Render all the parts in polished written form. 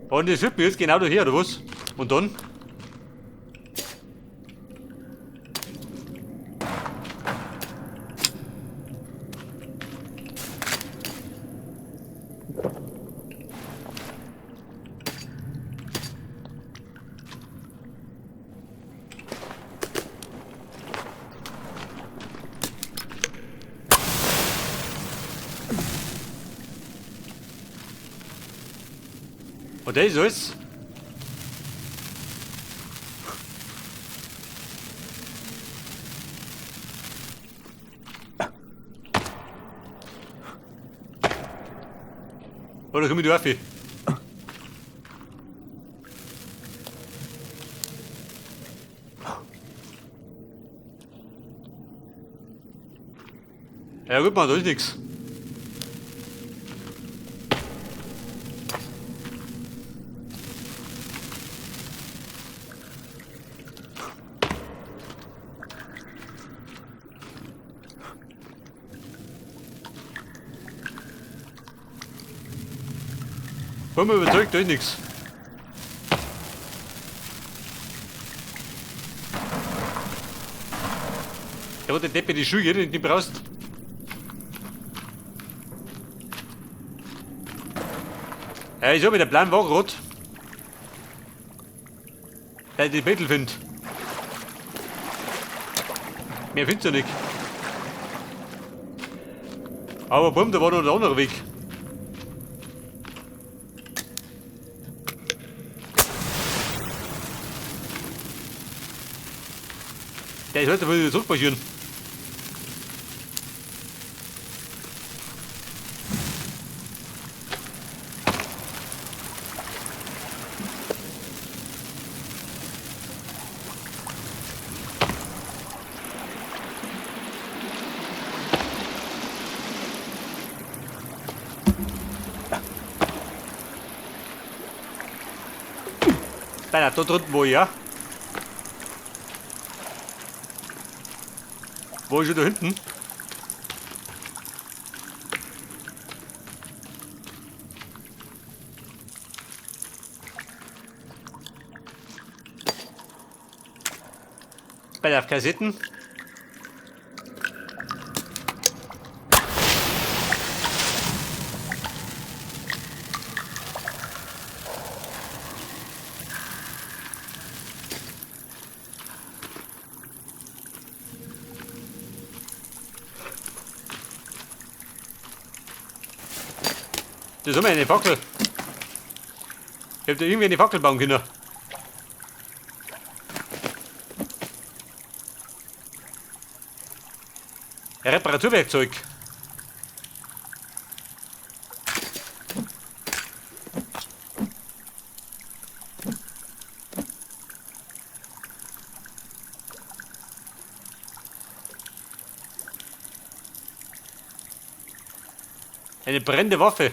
Und das führt mich jetzt genau daher, oder was? Und dann? Und das ist alles. Oder komm ich da rauf? Ja gut, man, da ist nichts. Bin mir überzeugt, da ist nichts. Ja, der Deppe die Schuhe, den brauchst. Ja, ich hab mit der blauen Wagen rot. Der die Bettel findet. Mehr findest du nicht. Aber bumm, da war noch der andere Weg. Der sollte wohl wieder zurückmarschieren. Beinahe da drunten wo ich, ja? Wo ist er da hinten? Bei der Kassetten. Das ist immer eine Fackel. Ich hab da irgendwie eine Fackel bauen können. Ein Reparaturwerkzeug. Eine brennende Waffe.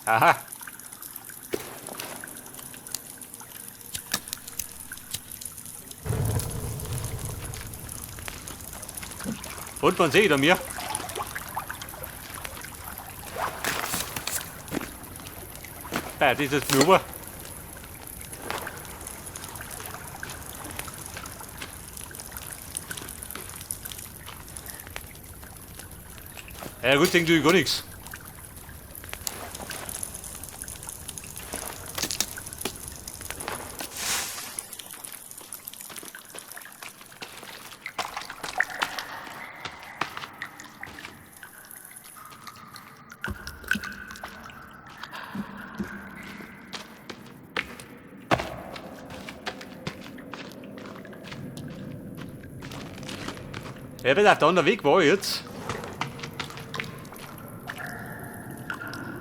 Aha. Und man sehe da mir. Ja, das ist jetzt nur. Ja gut, denke ich gar nichts. Ja, wenn auf der anderen Weg war jetzt.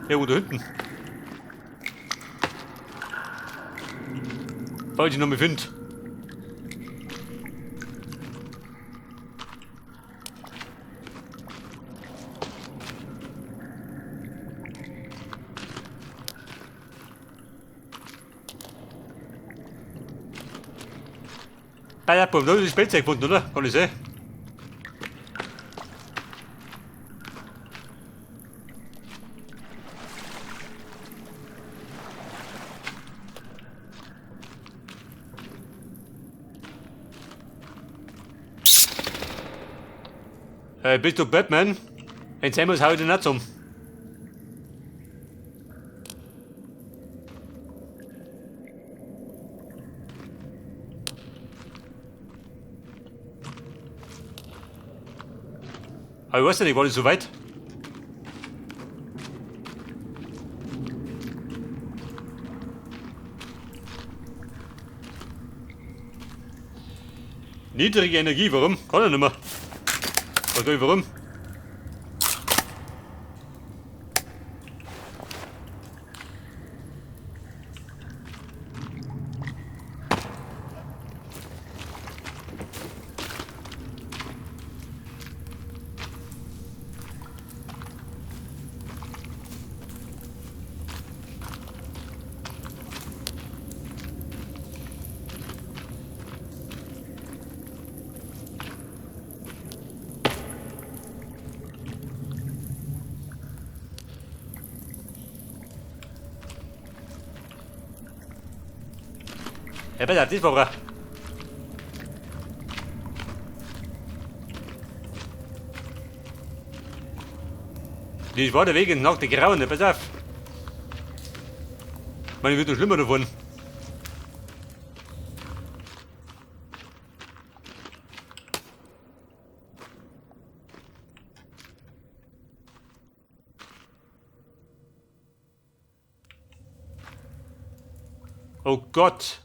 Ja, wo da hinten? Falls ich noch mal finde. Bei der das Spielzeug gefunden, oder? Kann ich sehen. Hey, bist du Batman? Wenn sein muss, hau ich dich nicht um. Aber ich weiß ja nicht, war das so weit? Niedrige Energie, warum? Kann ich nicht mehr. Was ich, warum? Ja, pass auf, das war er. Das war der Weg ins nackte Grauen, pass auf. Ich meine, wird noch schlimmer davon. Oh Gott.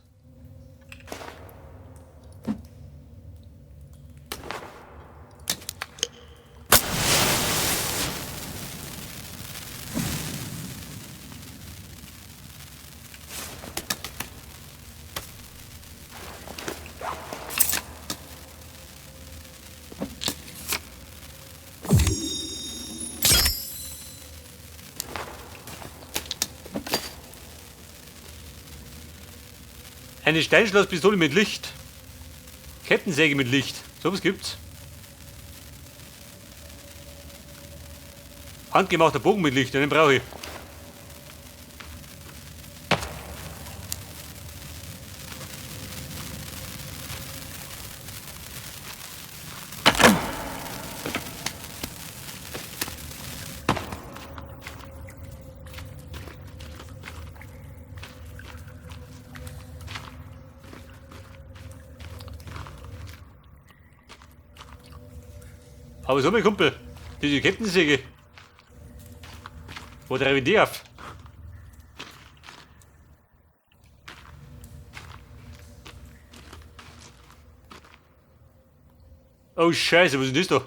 Eine Steinschlosspistole mit Licht. Kettensäge mit Licht. So was gibt's. Handgemachter Bogen mit Licht, den brauche ich. Aber so, mein Kumpel, diese Kettensäge. Wo treibe ich die auf? Oh Scheiße, was ist denn das da?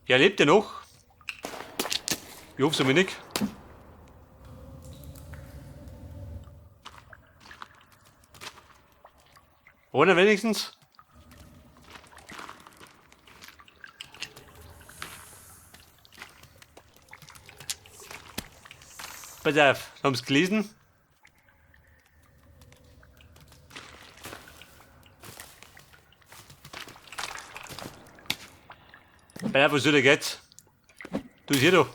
Ja, lebt er noch? Ich hoffe es aber nicht. Oder wenigstens? Pass auf, haben Sie gelesen? Pass auf, was soll der geht's? Du ist hier doch.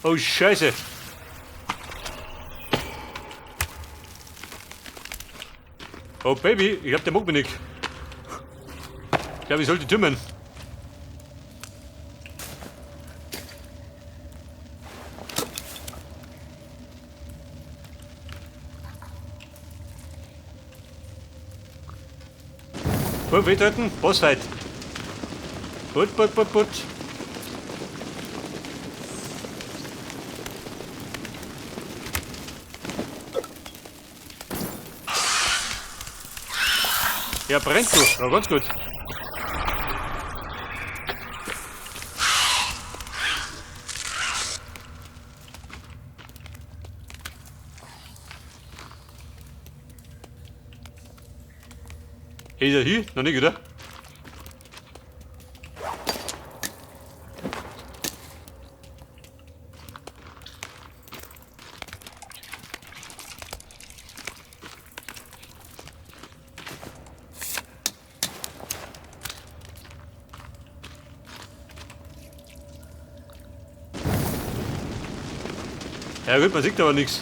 Oh Scheiße! Oh Baby, ich glaub, der mag mich nicht. Ich glaub, ich sollte tümmen. Wo wehtöten? Bossfight. Put, put, put, put. Ja, brennt du. Ja, ganz gut. Ist er hier? Noch nicht, oder? Ja gut, man sieht aber nichts.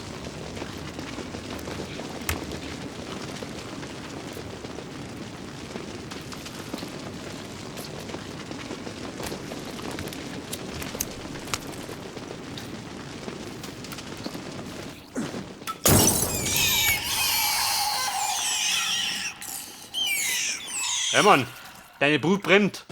Ja Mann, deine Brut brennt.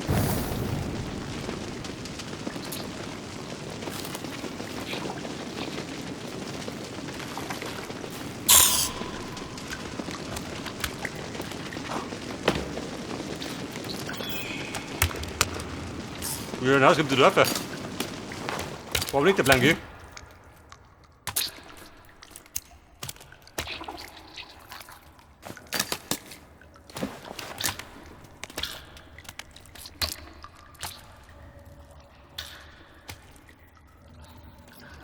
Ja, hinaus kommt der Dörfer. Warum liegt der Planke?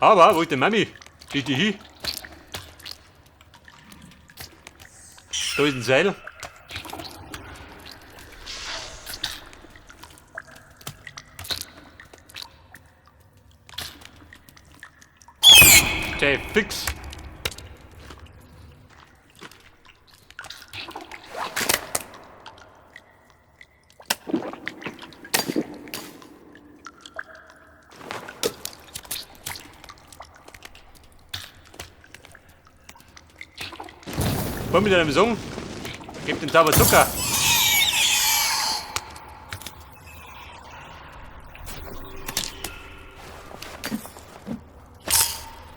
Aber wo ist denn Mami? Ist die hier? Da ist ein Seil. Okay, fix. Komm mit deinem Song. Gib den Zauber Zucker.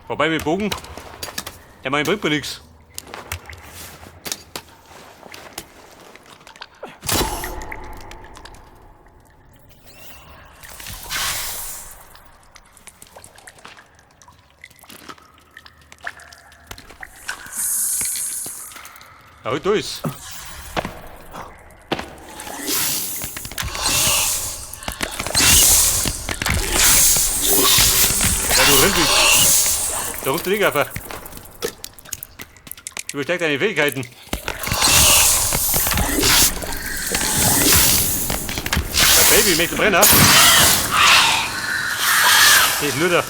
Vorbei mit Bogen. Der Mann bringt mir nichts. Ja, da ist. Ja, du Rindel. Da ruft der Ding einfach. Übersteigt deine Fähigkeiten. Mein Baby möchte brennen. Hier ist nur der.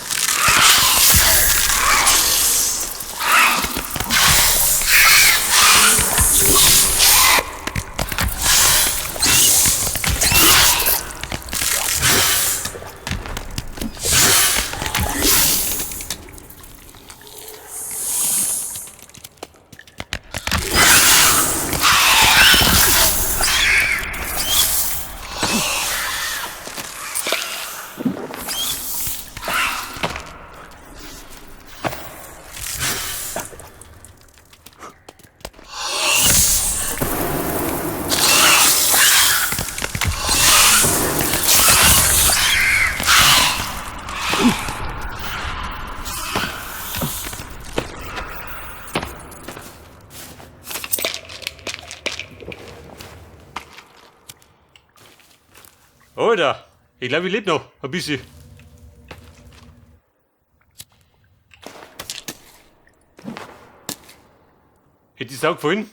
Alter, ich glaube, ich lebe noch ein bisschen. Hätte die Sau gefallen?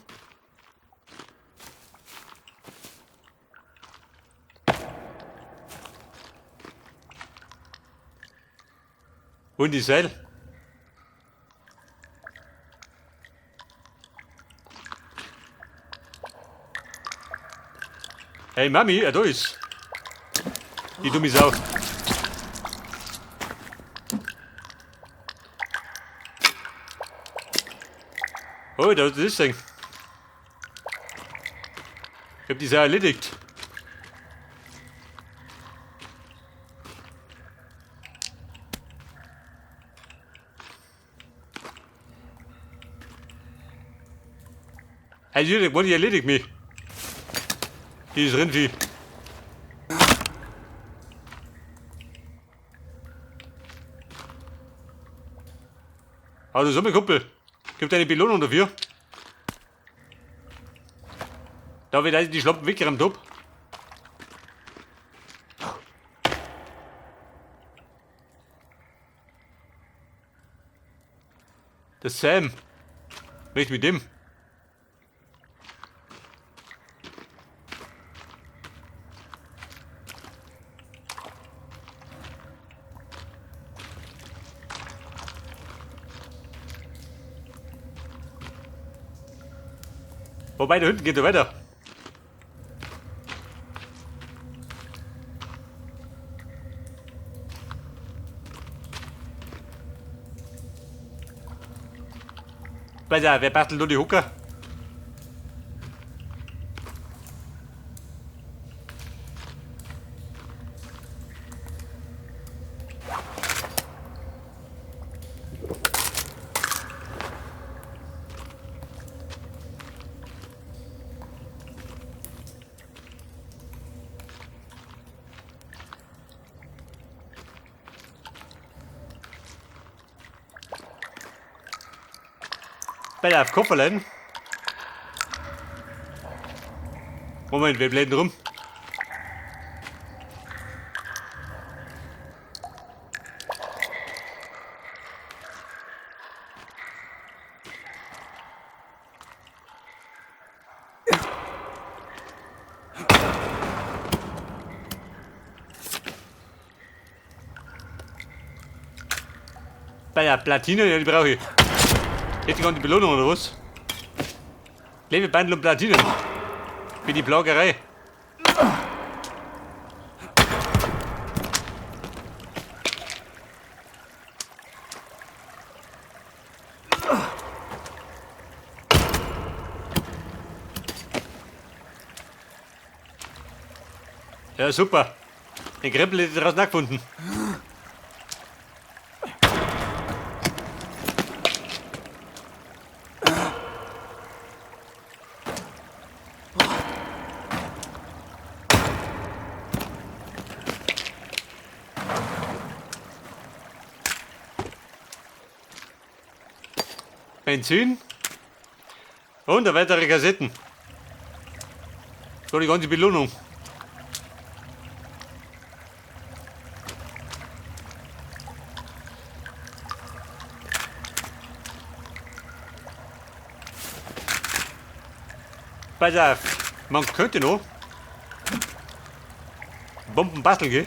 Wo ist die Seil? Hey Mami, da ist. Die dumme Sau. Oh, da ist das Ding. Ich hab die Sau erledigt. Hey, Jürgen, wollte ich erledigt mich. Dieses Rindvieh. Also so, mein Kumpel. Gibt eine Belohnung dafür. Da wird also die Schlappen weggeräumt hab. Der Sam. Nicht mit dem. Wobei, da hinten geht er weiter. Weiß ja, wer bastelt nur die Hooker? Bei der Kofferlein. Moment, wir bleiben rum. Bei der Platine, ja, die brauche ich. Hätte ich gar die Belohnung oder was? Klebebandel und Platinen. Für die Plagerei. Ja, super. Den Krempel hätte ich draußen auch gefunden. Benzin und eine weitere Kassetten. So die ganze Belohnung. Pass auf, man könnte noch Bomben basteln gehen.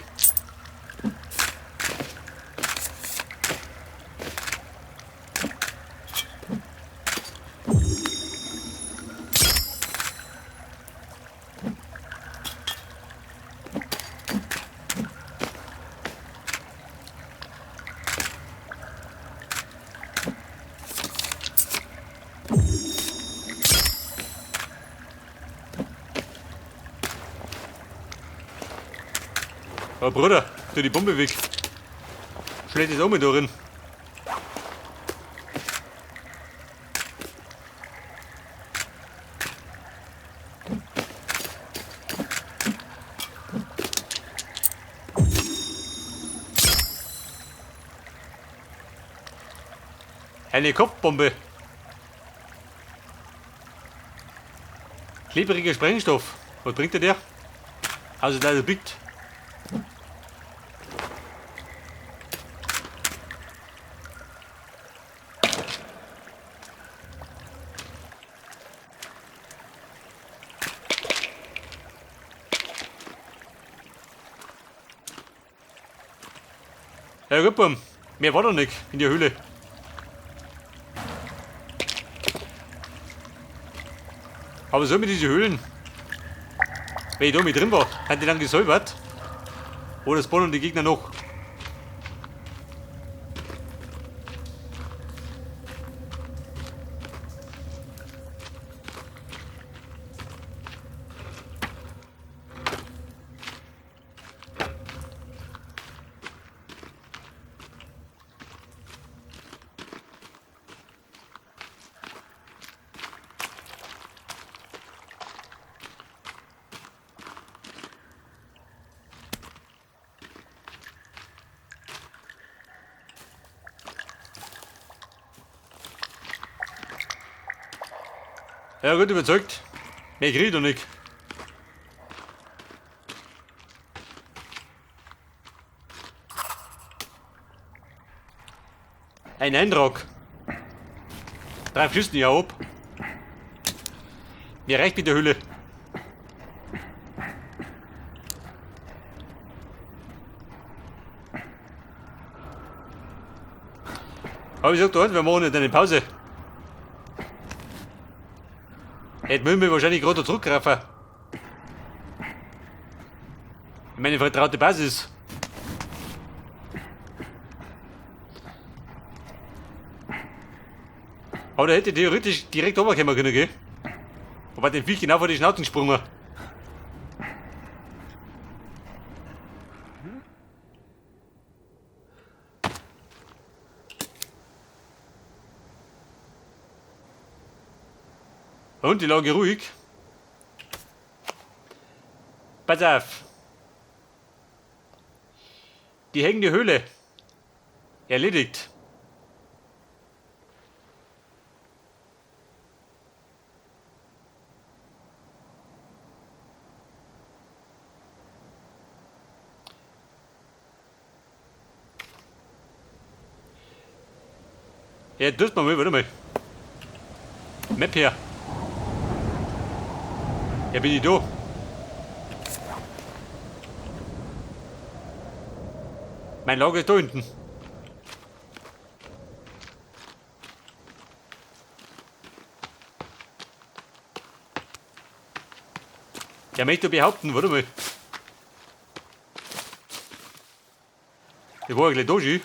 Oh Bruder, tu die Bombe weg. Schlecht ist auch mit da drin. Eine Kopfbombe. Klebriger Sprengstoff. Was bringt der? Also da biegt. Ja gut, Bum. Mehr war da nicht in der Höhle. Aber so mit diesen Höhlen, wenn ich da mit drin war, haben die dann gesäubert? Oder spawnen die Gegner noch? Ja gut, überzeugt. Mehr krieg ich doch nicht. Ein Eindruck. Drei Füßen ja ob. Mir reicht mit der Hülle. Aber ich sag dir, wir machen jetzt eine Pause. Jetzt müssen wir wahrscheinlich gerade zurückgreifen. Meine vertraute Basis. Aber der hätte theoretisch direkt runterkommen können, gell? Wobei den Viech genau vor die Schnauze gesprungen. Und die Lage ruhig. Pass auf. Die hängende Höhle. Erledigt. Ja, das mal, warte mal. Map her. Ja, bin ich da. Mein Lager ist da hinten. Ja, möchte behaupten, warte mal. Ich war ja gleich da schon.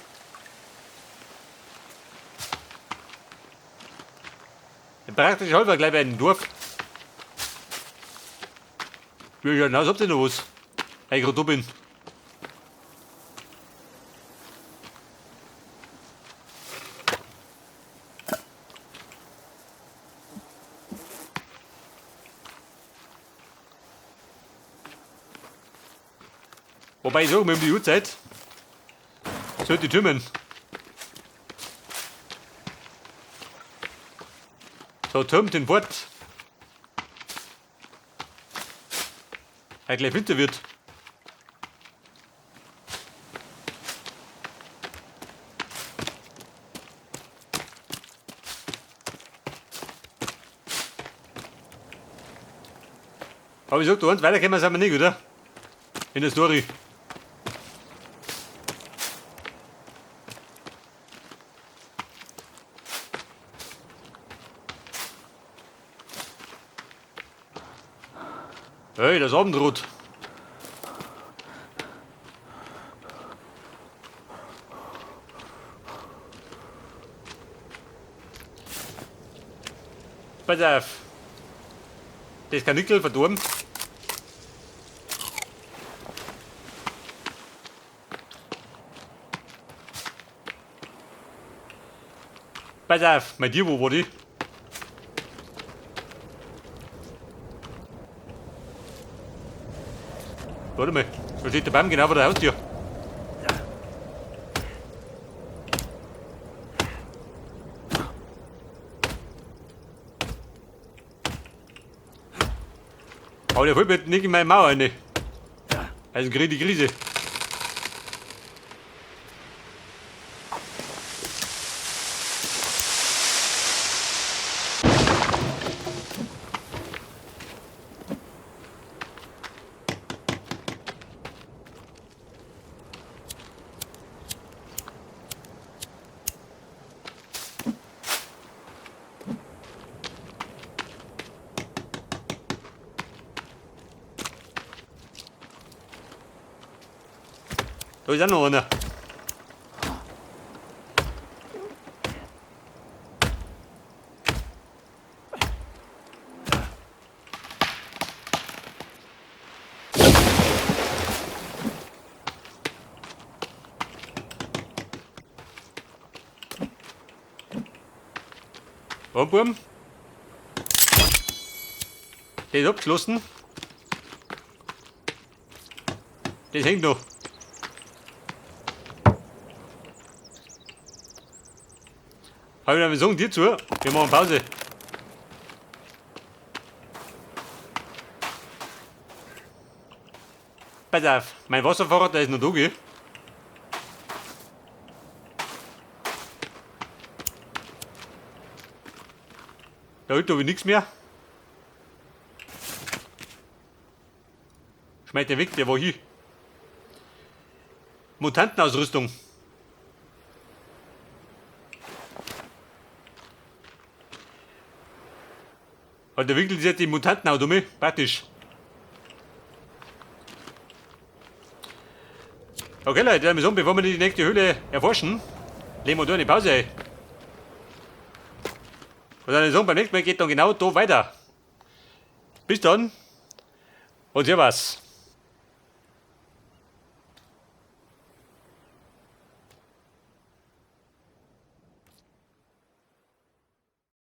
Praktisch halber gleich bei einem Dorf. Wie schaut denn aus, habt ihr noch was? Weil ich gerade da bin. Wobei ich sage, wir haben die Uhrzeit. Sollte türmen. So, türmt den Wort. Weil gleich Winter wird. Aber ich sag, du eins, weiter können wir nicht, oder? In der Story. Hey, das Abendrot. Pass auf. Das Kanickel verdorben. Pass auf, mein Dir, wo war die? Warte mal, da steht der Baum genau vor der Haustür. Aber der fällt mir nicht in meine Mauer rein. Also krieg ich die Krise. Da ist auch noch einer. Oh, Burm. Der ist abgeschlossen. Das hängt noch. Hab ich dann sagen dir zu, wir machen Pause. Pass auf, mein Wasserfahrrad, der ist noch da, gell? Da hinten hab ich nichts mehr. Schmeißt der weg, der war hier. Mutantenausrüstung. Hat der Winkel jetzt die Mutantenauto mit? Praktisch. Okay, Leute, dann bevor wir die nächste Höhle erforschen, legen wir da eine Pause ein. Und dann sagen, beim nächsten Mal geht dann genau da weiter. Bis dann und servus.